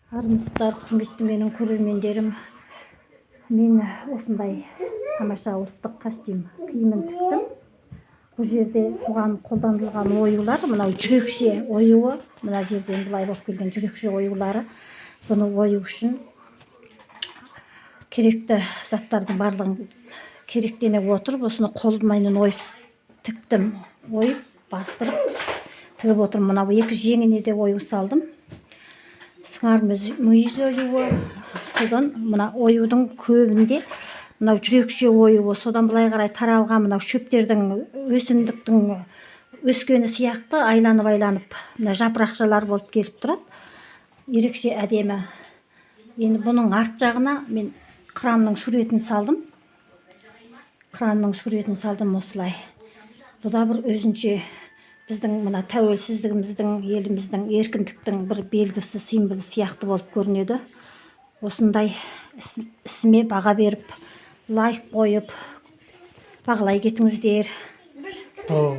Армысыздар, құрметті менің көрермендерім! Мен осындай тамаша ұлттық костюм киімін тіктім. Бұл жерде бұған қолданылған оюлар: мынау жүрекше оюы, мына жерден былай болып келген жүрекше оюлары. Бұны ою үшін керекті заттардың барлығын керектене отырып, осыны қолымменен ойып тіктім, ойып, бастырып тігіп отырмын. Мынау екі жеңіне де ою салдым, сыңар мүйіз оюы. Содан мына оюдың көбінде мынау жүрекше оюы, содан былай қарай таралған мынау шөптердің, өсімдіктің өскені сияқты айланып айланып мына жапырақшалар болып келіп тұрады, ерекше әдемі. Енді бұның арт жағына мен қыранның суретін салдым, қыранның суретін салдым осылай. Бұл да бір өзінше біздің мына тәуелсіздігіміздің, еліміздің, еркіндіктің бір белгісі, символы сияқты болып көрінеді. Осындай ісіме баға беріп, лайк қойып, бағалай кетіңіздер. О.